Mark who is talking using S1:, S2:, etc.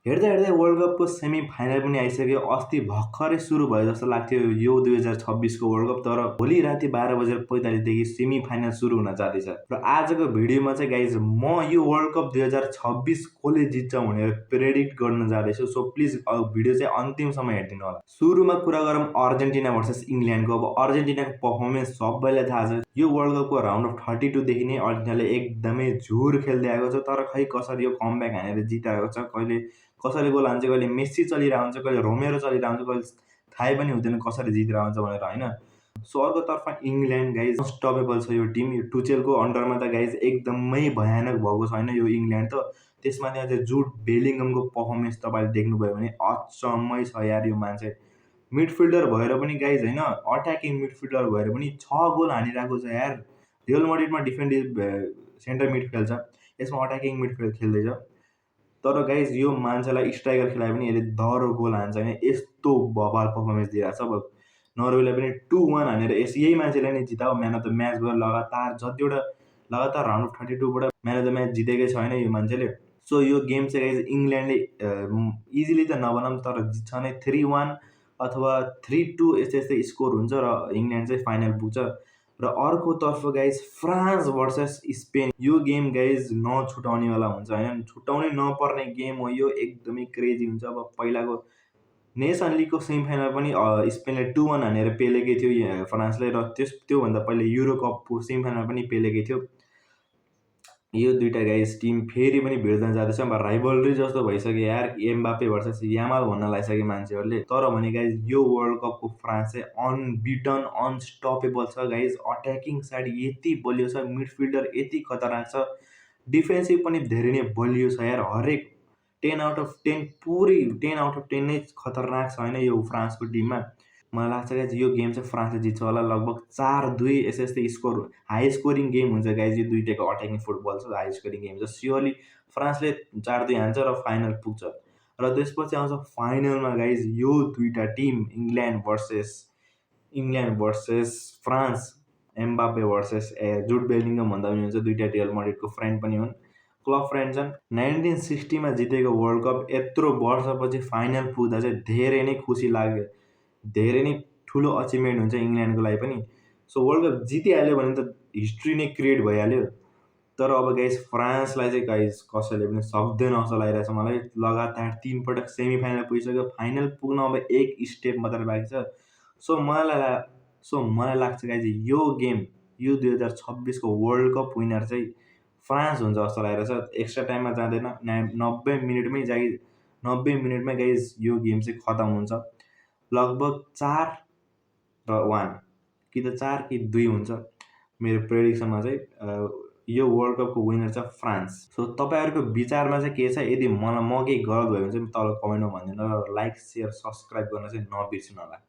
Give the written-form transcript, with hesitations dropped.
S1: हेर्दै हेर्दै वर्ल्ड कपको सेमी फाइनल पनि आइसक्यो। अस्ति भर्खरै सुरु भयो जस्तो लाग्थ्यो यो 2026 को वर्ल्ड कप, तर भोलि राति 12:45 देखि सेमी फाइनल सुरु हुन जाँदैछ। र आजको भिडियोमा चाहिँ गाइज म यो वर्ल्ड कप 2026 कसले जित्छ भनेर प्रेडिक्ट गर्न जाँदैछु। सो प्लिज भिडियो चाहिँ अन्तिमसम्म हेरिदिनु होला। सुरुमा कुरा गरौँ अर्जेन्टिना भर्सेस इङ्ल्यान्डको। अब अर्जेन्टिनाको पर्फर्मेन्स सबैलाई थाहा छ। यो वर्ल्ड कपको राउन्ड अफ 32 देखि नै अर्जेन्टिनाले एकदमै झुर खेल्दै आएको छ, तर खै कसरी यो कमब्याक हानेर जिताएको छ। कसरी गोल हान्छ, कहिले मेस्सी चलिरहेको हुन्छ, कहिले रोमेरो चलिरहेको हुन्छ, कहिले थाहै पनि हुँदैन कसरी जितिरहेको हुन्छ भनेर होइन। सो अर्कोतर्फ इङ्ल्यान्ड गाइज अनस्टपेबल छ यो टिम। यो टुचेलको अन्डरमा त गाइज एकदमै भयानक भएको छैन यो इङ्ल्यान्ड त। त्यसमाथि अझै जुड बेलिङ्गमको पर्फर्मेन्स तपाईँले देख्नुभयो भने अचम्मै छ यार यो मान्छे। मिडफिल्डर भएर पनि गाइज होइन, अट्याकिङ मिडफिल्डर भएर पनि 6 गोल हानिरहेको छ यार। रियल मड्रिडमा डिफेन्डिभ सेन्टर मिड खेल्छ, यसमा अट्याकिङ मिडफिल्ड खेल्दैछ। तर गाइज यो मान्छेलाई स्ट्राइकर खेलाए पनि यसले दह्रो गोल हान्छ होइन, यस्तो बबाल पर्फर्मेन्स दिइरहेको छ। अब नर्वेलाई पनि 2-1 हानेर यही मान्छेलाई नै जिताओ म्यान अफ द म्याच भयो। लगातार राउन्ड अफ 32बाट म्यान अफ द म्याच जितेकै छैन यो मान्छेले। सो यो गेम चाहिँ गाइज इङ्ल्यान्डले इजिली त नभनौँ तर जित्छ नै। 3-1 अथवा 3-2 यस्तै स्कोर हुन्छ र इङ्ल्यान्ड चाहिँ फाइनल पुग्छ। र अर्कोतर्फ गाइज फ्रान्स भर्सेस स्पेन, यो गेम गाइज नछुटाउनेवाला हुन्छ होइन, छुटाउनै नपर्ने गेम हो यो। एकदमै क्रेजी हुन्छ। अब पहिलाको नेसन लिगको सेमी फाइनल पनि स्पेनले 2-1 हानेर पेलेकै थियो फ्रान्सले, र त्योभन्दा पहिले युरो कपको सेमी फाइनल पनि पेलेकै थियो। यो दुईटा गाइज टिम फेरि पनि भिड्न जाँदैछ। अब राइभलरी जस्तो भइसक्यो यार, एम्बापे भर्सेस यामाल भन्न लागिसक्यो मान्छेहरूले। तर भने गाइज यो वर्ल्ड कपको फ्रान्स चाहिँ अनबिटन अनस्टपेबल छ गाइज। अट्याकिङ साइड यति बलियो छ, मिडफिल्डर यति खतरनाक छ, डिफेन्सिभ पनि धेरै नै बलियो छ यार। हरेक 10 आउट अफ 10 पुरै 10 आउट अफ 10 नै खतरनाक छ होइन यो फ्रान्सको टिममा। मलाई लाग्छ गाइज यो गेम चाहिँ फ्रान्सले जित्छ होला, लगभग 4-2 यस्तै स्कोर। हाई स्कोरिङ गेम हुन्छ गाइज यो दुईटाको अट्याकिङ फुटबल छ, हाई स्कोरिङ गेम छ। स्योरली फ्रान्सले 4-2 हान्छ र फाइनल पुग्छ। र त्यसपछि आउँछ फाइनलमा गाइज यो दुईटा team England versus France. Mbappe versus Jude Bellingham भन्दा पनि हुन्छ, दुईटा रियल मड्रिडको फ्रेन्ड पनि हुन्, क्लब फ्रेन्ड छन्। 1960 मा जितेको वर्ल्ड कप यत्रो वर्षपछि फाइनल पुग्दा चाहिँ धेरै नै खुसी लाग्यो, धेरै नै ठुलो अचिभमेन्ट हुन्छ इङ्ल्यान्डको लागि पनि। सो वर्ल्ड कप जितिहाल्यो भने त हिस्ट्री नै क्रिएट भइहाल्यो। तर अब गाइज फ्रान्सलाई चाहिँ गाइज कसैले पनि सक्दैन जस्तो लागिरहेको छ मलाई। लगातार 3 पटक सेमी फाइनल पुगिसक्यो, फाइनल पुग्न अब एक स्टेप मात्रै बाँकी छ। सो मलाई लाग्छ गाइज यो गेम, यो 2026 को वर्ल्ड कप विनर चाहिँ फ्रान्स हुन्छ जस्तो लागिरहेको छ। एक्स्ट्रा टाइममा जाँदैन, 90 मिनटमै गाइज यो गेम चाहिँ खतम हुन्छ। लगभग 4-1 कि त 4 कि 2 हुन्छ मेरो प्रेडिक्सनमा चाहिँ। यो वर्ल्ड कपको विनर छ फ्रान्स। सो तपाईँहरूको विचारमा चाहिँ के छ? यदि म केही गलत भयो भने चाहिँ तल कमेन्टमा भनिदिनु र लाइक, सेयर, सब्सक्राइब गर्न चाहिँ नबिर्सिनु होला।